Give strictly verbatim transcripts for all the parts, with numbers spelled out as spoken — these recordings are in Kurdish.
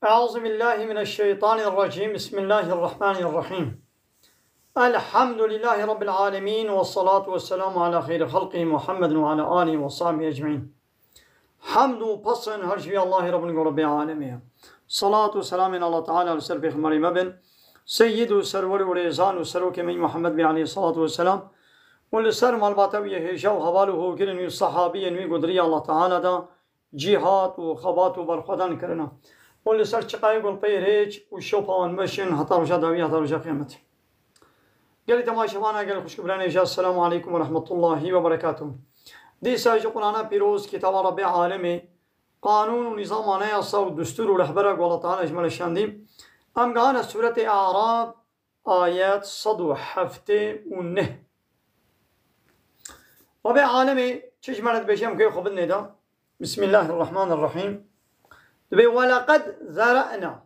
أعوذ بالله من الشيطان الرجيم. بسم الله الرحمن الرحيم. الحمد لله رب العالمين، والصلاة والسلام على خير خلقه محمد وعلى آله وصحبه أجمعين. Hemd û pesn her ji vî Allahê Rabbin ku Rabbê alemê ye. Salat û selamên Allah Teala li ser Pêxemberê me bin, Seyyid û Serwer û Rêzan û Serokê me Muhammed bê aleyhissalatu vesselam û li ser malbata wî yê hêja û heval û hogirên wî û sahabiyên wî ku di riya Allah Teala de cîhat û xebat û berxwedan kirine û li ser çiqayê ku li pey rêç û şopa wan meşin heta roja dawî, heta roja qiyametê. Gelî temaşevana, gelî xwişk û birayên hêja, Esselamu aleykum ve rahmetullahi ve berekatuh. Dîsa ji Qur'ana pîroz, kitaba Rabbê alemê, qanûn û nîzam, anayasa û destûr û rehbera ku Allah Teala ji me re şandî, em gihane sûretê A'raf, ayet sed û heftê û neh. Rabbê alemê çi ji me re dibêje, em kê xwe bidinê de. Bismillahirrahmanirrahîm. Dibê, "Weleqed zere'na."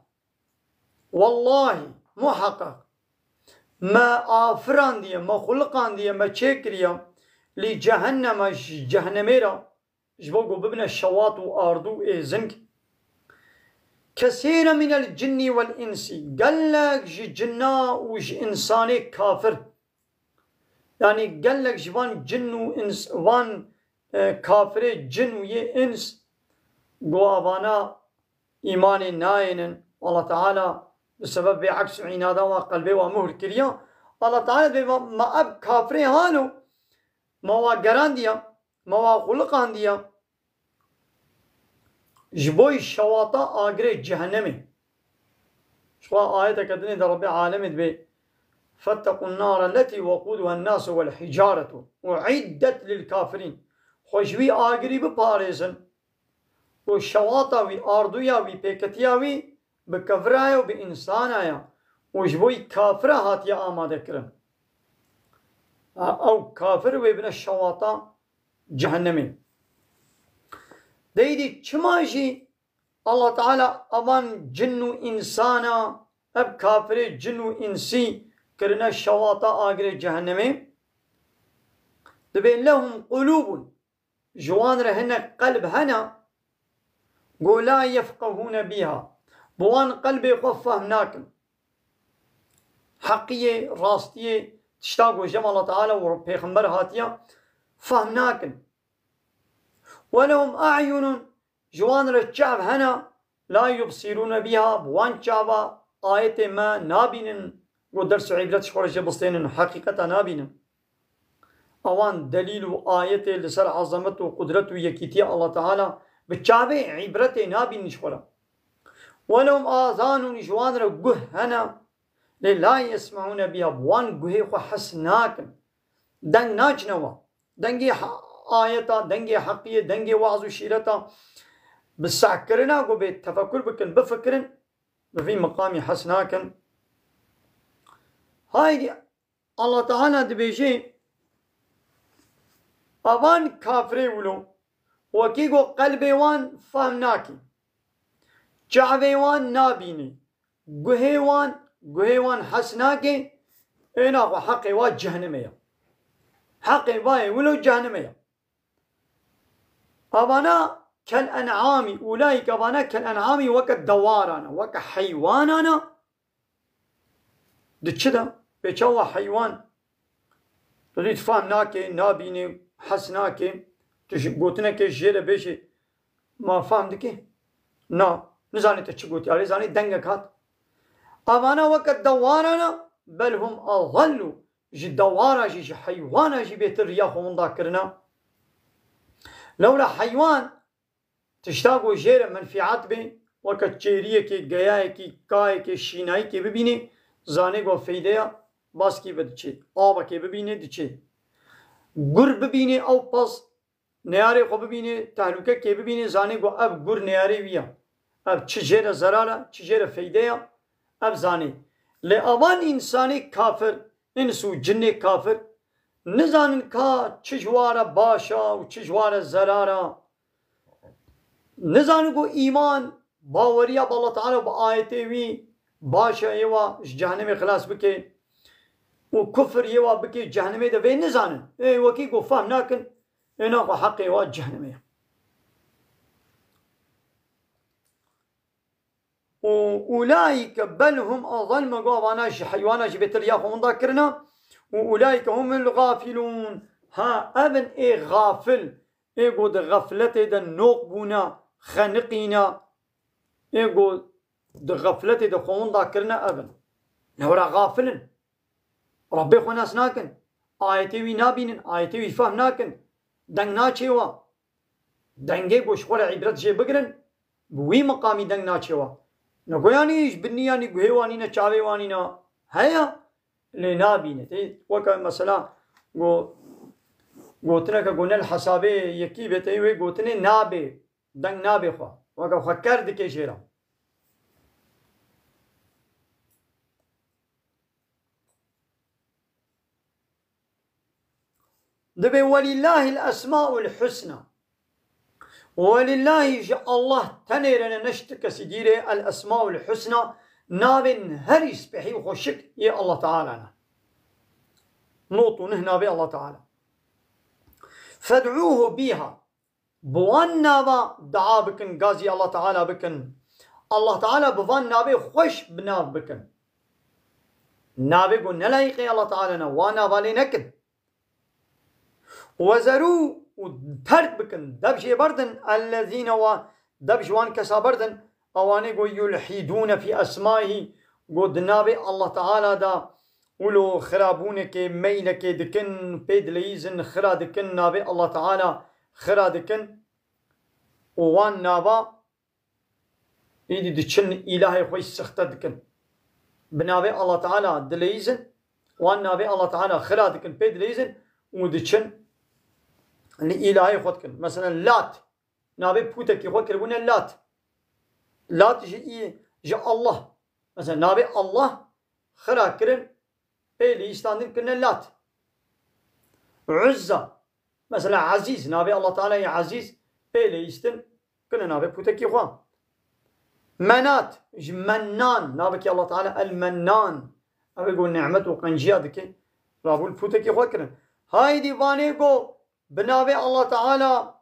Wellahî, muheqeq, me afirandiye, me xuliqandiye, me çêkiriye, lî cehenneme, ji cehennemê re, ji bo ku bibine şewat û ardû êzing. Kesîre minel cinnî wel însî, gelek ji cinna û ji însanê kafir. Yanî gelek ji van cin û îns-, van, e, kafirê cin û yê îns, ku avana îmanê nayênin. Allah Teala bi sebeb vê eks û înada wa qelbê wa muhr kiriya. Allah Teala dibê, me ev kafirê halo, me wa gerandiya, me wa xuliqandiya ji bo şewata agirê cehennemê. Ji xwe ayeteke dinê de Rabbê alemê dibê, "Fettequn nara lletî wequduhen nasu wel hicaretu uiddet lil kafirîn." Xwe ji wî agirî biparêzin. Û şewata wî, arduya wî, pêketiya wî bi kevira ye û bi însana ye û ji bo kafira hatiye amade kirin. Ha, ew kafir wê bine şewata cehennemê. Deydî çima jî Allah Teala evan cin û însana, ev kafirê cin û însî kirine şewata agirê cehennemê? Dibê lehum qulûbun. Ji wan re hinek qelb hene, go la yefqehûne bîha. Bi wan qelbê xwe fehm nakin. Heqiyê, rastiyê, tişta ku ji Allah Teala û Pêxember hatiye, fehm nakin. Welehum a'yunun, ji wan re çav hene, la yubsirûne bîha, bi wan çava ayetê me nabînin, ku ders û îbret ji xwe re jê bistênin, heqîqeta nabînin. Ewan delîl û ayetê li ser ezamet û qudret û yekîtiya Allah Teala bi çavê îbretê nabînin ji xwe re. Welehum azanun, ji wan re guh hene, lê la yesmeûne bîha, bi wan guhê xwe hes nakin. Deng naçine wan. Dengê he-, ayeta, dengê heqiyê, dengê waz û şîreta bi sehkirina ku bê tefekur bikin, bifikirin, bi vî miqamî hes nakin. Haydî Allah Teala dibêje, evan kafirê wilo, wekî ku qelbê wan fehm nake, çavê wan nabîne, guhê wan, guhê wan hes nake, êna xwe heqê wa cehennemê ye. Heqê vayê wilo cehennemê ye. Avana kel en'amî, ulaîke avana kel en'amî, weke dewaran e, weke heywanan e. Di çi de? Pê çawa heywan? Tu dî tu fam nake, nabîne, hes nake. Tu ji gotineke jê re bêjî, ma fam dike? Na, nizane te çi gotî, alê zanî dengek hat. Avana weke dewaran e, bel hum adallu. Ji dewara jî, ji heywana jî bêtir riya xwe winda kirine. Lewra heywan tişta ku jê re menfîat bê, weke çêriyekê, geyayekî, kayekê, şînayîkê bibînê, zanê ku feydeya baskî ve diçê. Avekê bibînê, diçê. Gur bibînê, ew pas neyarê xwe bibînê, tehlûkekê bibînê, zanê ku ev gur neyarê wî ye. Ev çi jê re zerar e, çi jê re feyde ye, ev zanê. Lê avan însanê kafir, îns û cinnê kafir, nizanin ka çi ji wa re baş e û çi ji wa re zerar e. Nizanin ku îman, baweriya bi Allah Teala û bi ayetê wî baş e, ê wa ji cehennemê xilas bike û kufir yê wa bike cehennemê de, vê nizanin. Ê wekî ku fehm nakin, êna xwe heqê wa cehennemê ye. Û Û ulaîke bel hum adal, me got, avana ji heywana jî bêtir ya xwe winda kirina. Û ulaîke humul gafilûn. Ha, ev in ê gafil, ê ku di xefletê de noq bûne, xeniqîne, ê ku di xefletê de xwe winda kirine, ev in. Lewra gafil in. Rabbê xwe nas nakin. Ayetê wî nabînin, ayetê wî fehm nakin. Deng naçê wa. Dengê ku ji xwe re îbret jê bigirin, bi wî miqamî deng naçê wa. Ne ku yanî ji binî yanî guhê wan nîne, çavê wan nîne. Heye, lê nabîne. Tê weke mesela go-, gotineke ku ne li hesabê yekî be, tê wê gotinê nabê, deng nabê xwe. Weke xwe ker dike jê re. Dibê welillahil esmaul husna. Welillahî ji Allah tenê re ne, ne ji ti kesî dî re, el esmaul husna, navên herî spehî û xweşik yê Allah Teala ne. Not û neh navê Allah Teala. Fed'ûhu bîha. Bi wan nava dua bikin, gazî Allah Teala bikin. Allah Teala bi van navê xweş bi nav bikin. Navê ku ne layîqê Allah Teala ne, wan nava lê nekin. Wezerû, û terk bikin, dev jê berdin, ellezîne, wa dev ji wan kesa berdin, ewanê ku yulhîdûne fî esmaîhî, ku di navê Allah Teala de wilo xirabûnekê, meylekê dikin, pê dileyîzin, xira dikin, navê Allah Teala xira dikin û wan nava êdî diçin îlahê xwe sixte dikin. Bi navê Allah Teala dileyîzin, wan navê Allah Teala xira dikin, pê dileyîzin û diçin li îlahê xwe dikin. Mesela Lat, navê pûtekî xwe kiribûne Lat. Lat ji î-, ji Allah. Mesela navê Allah xira kirin, pê lîstandin kirine Lat. Uzza. Mesela Ezîz, navê Allah Teala yê Ezîz, pê lîstin kirine navê pûtekî xwe. Menat, ji Mennan, navekî Allah Teala El Mennan. Ew ê ku nîmet û qenciya dike, rabû li pûtekî xwe kirin. Haydî vanê ku bi navê Allah Teala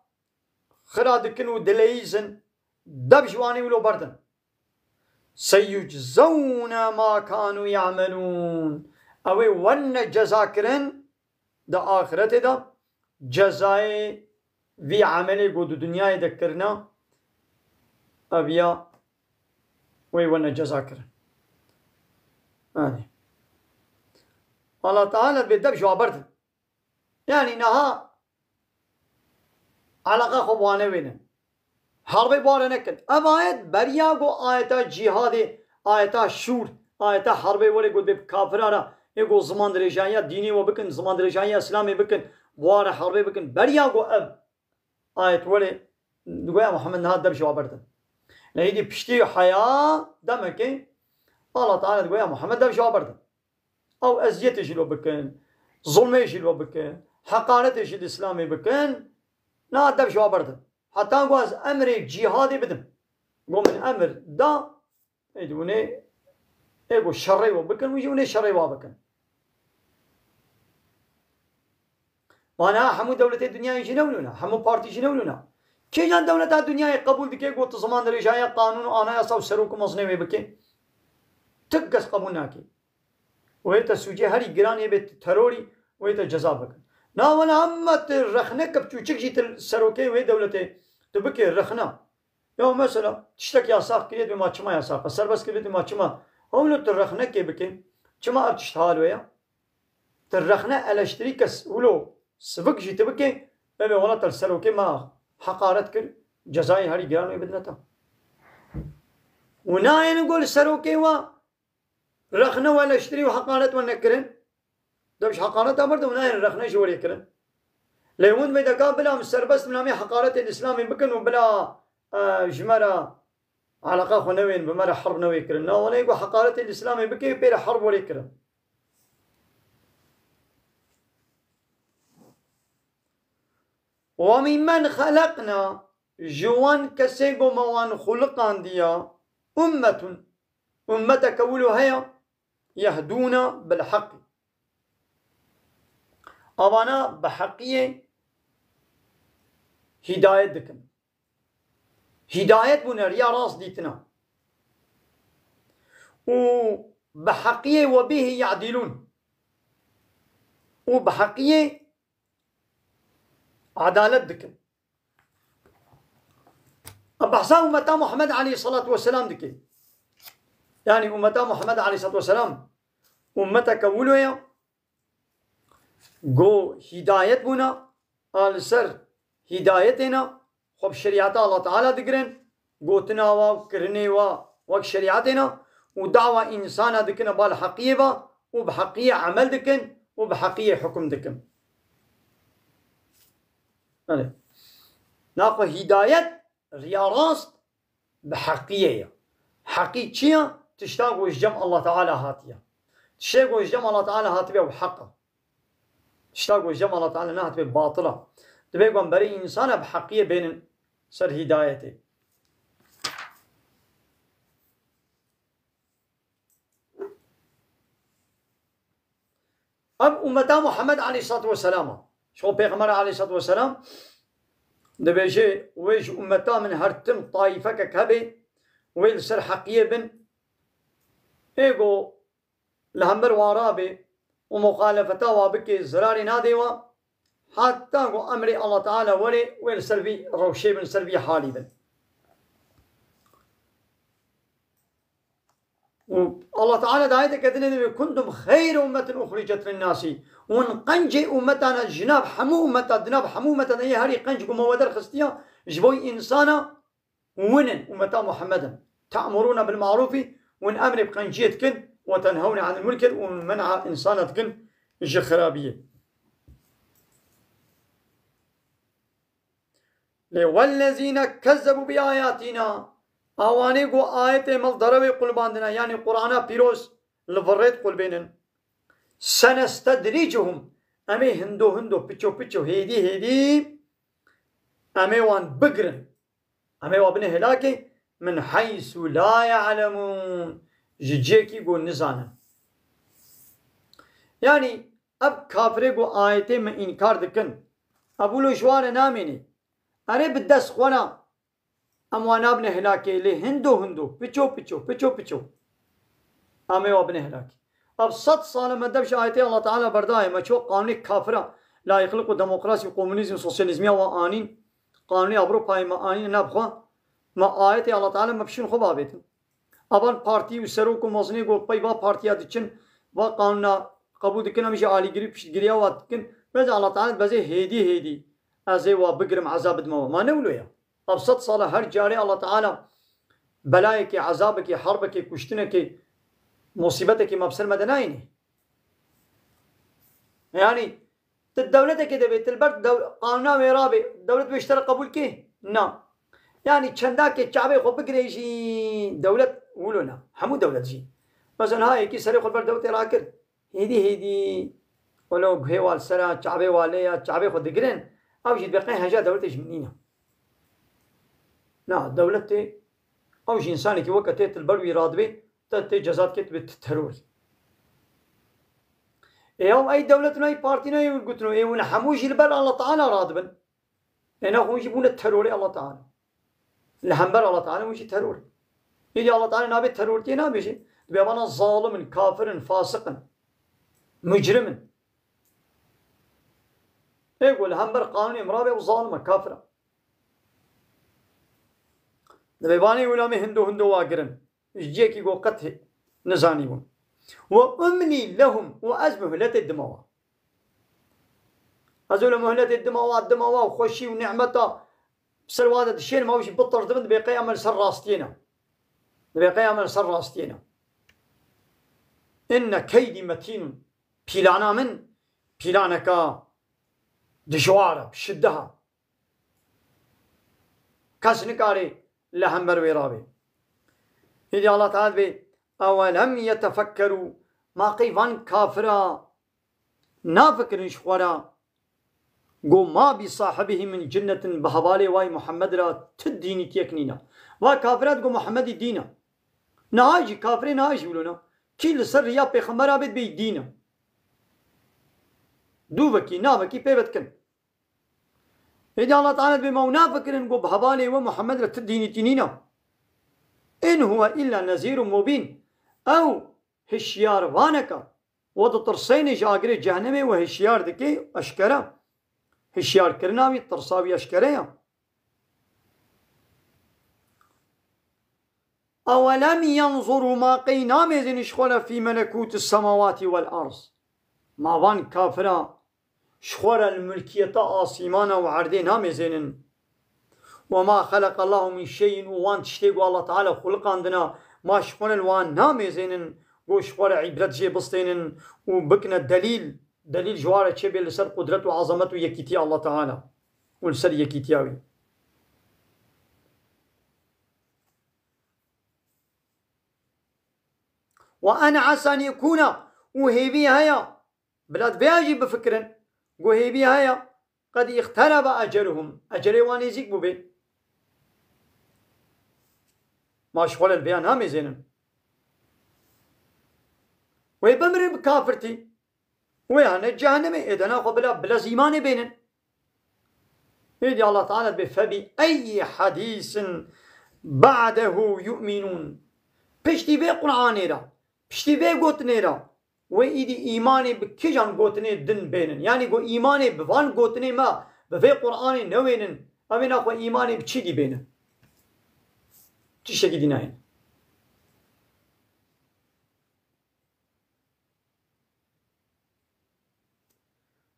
xira dikin û dileyîzin, dev ji wanê wilo berdin. Seyuczewne ma kanu ya'melûn. Ew ê werne ceza kirin di axiretê de, cezayê vî emelê ku di dinyayê de kirina, ev ya wê werne ceza kirin. Yanî, Allah Teala dibê dev ji wa berdin. Yanî niha eleqa xwe bi wane wênin. Herbê bi wane nekin. Ev ayet beriya ku ayeta cîhadê, ayeta şûr, ayeta herbê were ku dê bi kafira re, ê ku ziman dirêjahiya dînê we bikin, ziman dirêjahiya Îslamê bikin, bi wane herbê bikin. Beriya ku ev ayet were, digoya Muhammed niha dev ji wa berdin. Lê êdî piştî heya demekê, Allah Teala digoya Muhammed dev ji wa berdin. Ew eziyetê jî lo bikin, zulmê jî lo bikin, heqaretê jî li Îslamê bikin, na dev ji wa berdin. Heta ku ez emrê cîhadê bidim. Go min emir da, êdî hûn ê, ê ku şerê we bikin, wî jî hûn ê şerê wa bikin. Ma niha hemû dewletê dinyayê jî ne wilo ne, hemû partî jî ne wilo ne. Kîjan dewleta dinyayê qebûl dike ku tu ziman dirêjahiya qanûn û anayasa û serok û mezinê wê bike? Tu kes qebûl nake. Wê te sûcê herî giran yê bê terorî, wê te ceza bikin. Na wela hema tu rexne ke biçûçik jî tu serokê wê dewletê tu bikê rexne. Ya mesela tiştek yasax kiriye dibê ma çima yasax e, serbest kiriye dibê ma çima. Hewlo tu rexnekê bikê, çima ev tişt hal wê ya? Tu rexne eleştirî kes wilo sivik jî tu bikê, bebe wela te li serokê me heqaret kir, cezayê herî giran wê bidine te. Û nayêne go li serokê we rexne û eleştirî û heqaret we nekirin. Dev ji heqareta berdin û nayên rexne ji werê kirin. Lê hûn vê deka bila min serbest, bila min heqaretê li Îslamê bikin û bila, e, ji me re eleqa xwe newên, bi me re herb newê kirin. Na, wele ku heqaretê li Îslamê bike, pê re herb werê kirin. Ve mimmen xeleqna, ji wan kesê ku me wan xuliqandiya, ummetun, ummeteke wilo heye, yehdûne bil heqî. Avana bi heqiyê hîdayet dikin. Hîdayet bûne, riya rast dîtina. û bi heqiyê we bihî ya'dîlûn û bi heqiyê edalet dikin. Ev behsa ummeta Muhammed aleyhissalatu vesselam dike. Yani ummeta Muhammed aleyhissalatu vesselam ummeteke wilo ye, go hîdayet bûna, a li ser hîdayetê ne, xwe bi şerîeta Allah Teala digirin, gotina wa û kirinê wa wek şerîetê ne û dawa însana dikine bal heqiyê ve û bi heqiyê emel dikin û bi heqiyê hukm dikin. Belê. Naxwe hîdayet, riya rast bi heqiyê ye. Heqî çi ye? Tişta ku ji cem Allah Teala hatiye. Tiştê ku ji cem Allah Teala hatibe û heq e. Tişta ku ji cem Allah Teala nehatibe batila. Dibe ku em berê însana bi heqiyê bênin ser hîdayetê. Ev ummeta Muhammed aleyhissalatu vesselam e. Şo Pêxember aleyhissalatu vesselam dibêje, wê ji ummeta min her tim taîfekek hebe, wê li ser heqiyê bin. Ê go li hember wa rabê û muxalefeta wa bike, zirarê nadê wa, heta ku emrê Allah Teala were, wê li ser vî rewşê bin, li ser vî halî bin. Û Allah Teala di ayeteke dinê dibê, "Kuntum xeyre ummetin uxricet linnasî." Hûn qencê ummetana, ji nav hemû ummeta, di nav hemû ummeta de yê herî qenc ku me we derxistiya, ji bo însana hûn in, ummeta Muhammed in. "Te'murûne bil ma'rûfî", hûn emrê bi qenciyê dikin, "we tenhewne anil munkir", hûn men'a însana dikin ji xirabiyê. Lê wellezîne kezzebû bi ayatîna, awanê ku ayetê me li derewê qulbandine, yanî Qur'ana pîroz li virêt qulbênin. Senestedricuhum, em ê hindo hindo, piço piço, hêdî hêdî em ê wan bigirin. Em ê wan bine hilakê, min heysu la ya'lemûn, ji cihekî ku nizanin. Yanî ev kafirê ku ayetê me înkar dikin, ev wilo ji wan re namênê. Erê bi dest xwe re em wan nabine hilakê, lê hindo hindo, piço piço, piço piço em ê wan bine hilakê. Ev sed sal e me dev ji ayetê Allah Teala berdaye, me ço qanûnê kafira, layîqlik û demokrasî û komunîzm, sosyalîzmiya wan anîn, qanûnê Ewropayê me anîne nav xwe, me ayetê Allah Teala me bi şûn xwe bavêtin. Avan partî û serok û mezinê ku pey va partiya diçin, va qanûna qebûl dikin, em jî alîgirî piştgiriya wa dikin. Bes Allah Teala dibêje hêdî hêdî ez ê wa bigirim, ezab bidim wa. Ma ne wilo ye? Ev sed sal e her carê Allah Teala belayekê, ezabekê, herbekê, kuştinekê, musîbetekê me bi ser me de nayînê. Yanî tu dewletekê de bê, tu li ber dew-, qanûna wê rabê, dewlet wê ji te re qebûl kê? Na. Yanî çendakê çavê xwe bigirê jî dewlet wilo na. Hemû dewlet jî. Mesela ha yekî serê xwe li ber dewletê rakir. Hêdî hêdî welo guhê wa li ser e, çavê wa lê ye, çavê xwe digirin. Ew jî dibe qey heja dewletê ji min nîne. Na, dewletê, ew jî însanekî weke tê tu li ber wî radibê, te tê ceza dike, tu bê tu terorî. Ê ew ey dewlet ne, ey partî ne, ey gotino, ê hûn hemû jî li ber Allah Teala radibin. Ê ne hûn jî bûne terorê Allah Teala. Li hember Allah Teala hûn jî teror. Êdî Allah Teala nabê terortiyê nabêje. Dibê vana zalim in, kafir in, fasiq in, mucrim in. Ê ku li hember qanûnê min rabê ew zalim e, kafir e. Dibê vanê wila me hindo hindo wa girin. Ji cihekî ku qet nizanîbûn. Ve umlî lehum, û ez muhletê dima wa. Ez wilo muhletê dima wa, dima wa, xweşî û nîmeta bi ser wa de dişênim, ew jî bitirdibin, dibê qey em li ser rastiyê ne. Dibê qey em li ser rastiyê ne. Inne keydî metînun. Pîlana min, pîlaneka dijwar e, bi şiddeha. Kes nikare li hember wê rabê. Îdî Allah Teala dibê, "Ewelem yetefekkerû", ma qey van kafira nafikirin ji xwe re, go ma bi sahibihî min cinnetin, bi hevalê wayî Muhammed re ti dînîtiyek nîne. Va kafira digo Muhammedî dîn e. Niha jî kafirê niha jî wilo ne. Kî li ser riya pêxembera bê dibê dîn e. Dûvekî, navekî pê ve dikin. Êdî Allah Teala dibê ma hûn nafikirin ku bi hevalê we Muhammed re ti dînîtî nîne. In huwe illa nezîrun mubîn. Ew hişyarvaneka. We ditirsênê ji agirê cehennemê we hişyar dike eşkere. Hişyarkirina wî, tirsa wî eşkere ye. Ewelem yenzuru, ma qey namêzênin ji xwe re fî melekûti semawatî wel erd. Ma van kafira ji xwe re li mulkiyeta asîmana û erdê namêzênin. Ve ma xeleqallahu min şeyin, û wan tiştê ku Allah Teala xuliqandina, ma ji xwe re li wan namêzênin, ku ji xwe re îbret jê bistênin û bikine delîl, delîl ji wan re çêbê li ser qudret û ezamet û yekîtiya Allah Teala û li ser yekîtiya wî. Ve en esa an yekûna, û hêvî heye, bila di vêya jî bifikirin, ku hêvî heye, qed îqterebe eceluhum, ecelê wan nêzîk bûbe. Ma ji xwe re li vêya namêzênin. Wê bimirin bi kafirtî. Wê hane cehennemê, êdena xwe bila, bila zîmanê bênin. Êdî Allah Teala dibê, "Fe bi eyyi hadîsin ba'dehu yu'minûn." Piştî vê Qur'anê re, piştî vê gotinê re, wê îdî îmanê bi kîjan gotinê din bênin? Yanî ku îmanê bi van gotinê me, bi vê Qur'anê newênin, ew ê naxwe îmanê bi çi dî bênin? Tiştekî dî nayên.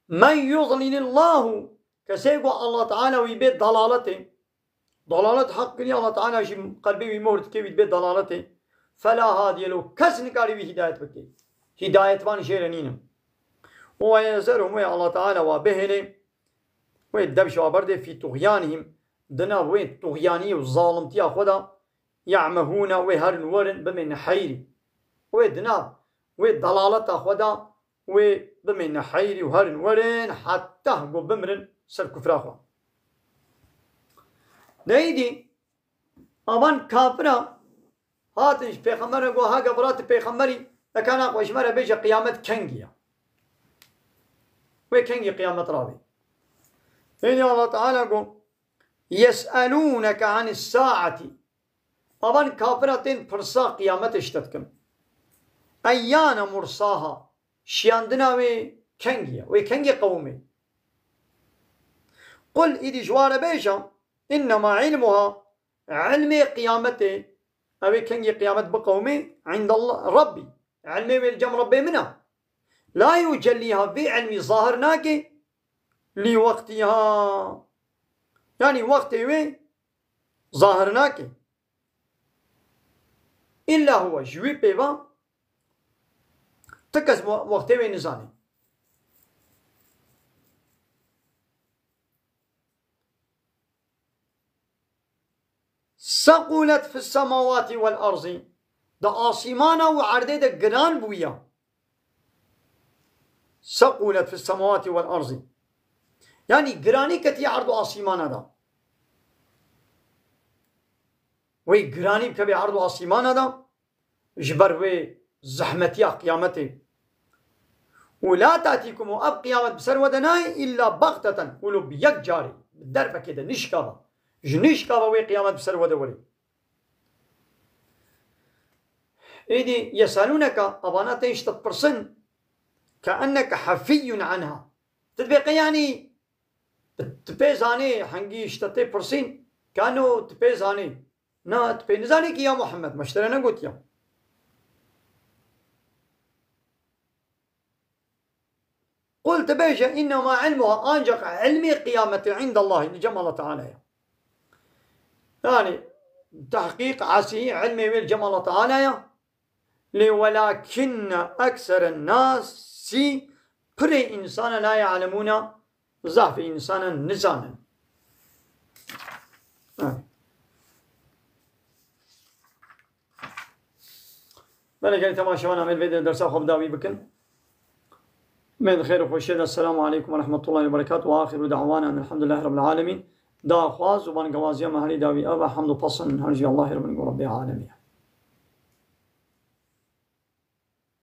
Men yudlilillahu, kesê ku Allah Teala wî bê dalaletê, dalalet heq kiriye, Allah Teala jî qelbê wî mohr dike, wî dibê dalaletê, fela hadiye lehu, kes nikarî wî hidayet bike. Hidayetvan jê re nînin. Û ve yezerhum, wê Allah Teala wa bihêle, wê dev ji wa berdê fî tuxyanihim, di nav wê tuxyanî û zalimtiya xwe de, ya'mehûne, wê herin werin bimêne heyrî. Wê di nav wê dalaleta xwe de wê bimêne heyrî û herin werin heta ku bimirin ser kufra xwe. Neydî avan kafira hatin ji pêxember re got, "Hage bira tu pêxemberî, eka naxwe ji me re bêje qiyamet kengî ya?" Wê kengî qiyamet rabê? Neydî Allah Teala got, "Yes'elûneke anis saati." Avan kafira tên pirsa qiyametê ji te dikin. Eyyane mursaha, şiyandina wê kengî ye, wê kengî qewimê? Qul, îdî ji wan re bêje, innema ilmuha, ilmê qiyametê, ew ê kengî qiyamet biqewimê, indallah, Rabbî, ilmê wê li cem Rabbê min e. La yucellîha, vê ilmî zahir nake, lî wextîha, yanî wextê wê zahir nake. Îlla huwe, ji wî pêva ti kes we-, wextê wê nizane. Sequlet fis semawati vel arzi. Di asîmana û erdê de giran bûye. Sequlet fis semawati vel arzi. Yanî giranî ketiye erd û asîmana de. Wê giranî bikeve erd û asîmana de, ji ber wê zehmetiya qiyametê. Û la ta'tîkum, û ev qiyamet bi ser we de nayê, îlla baxteten, wilo bi yek carî, bi derfekê de nişka ve. Ji nişka ve wê qiyamet bi ser we de werê. Êdî yeselûneke, evana tên ji te dipirsin, keenneke hefîyun anha. Tu dibê qey yanî tu pê zanê, hengî ji te tê pirsîn, kano tu pê zanê. Na, tu pê nizanî kî ya Muhammed, me ji te re negotiya. Qul, tu bêje, innema ilmuha, ancak ilmê qiyametê indallahî, li cem Allah Teala ye. Yani, tehqîq, esî, ilmê wê li cem Allah Teala ye. Lê welakinne ekseren nasi, pirê însana la ya'lemûne, zehfê însanan nizanin. Evet. Belê gelî temaşevan amêl vê dersa xwe bi dawî bikin. Mê di xêr û xweşiyê de. Esselamu aleykum ve rahmetullahi ve berekatuhu. Ve axiru da'wana enelhamdülillahi rabbil alemin. Daxwaz û bangewaziya me herî dawî ev e, hamd û pesin her jî Allahê re bin ku Rabbê alemî ye.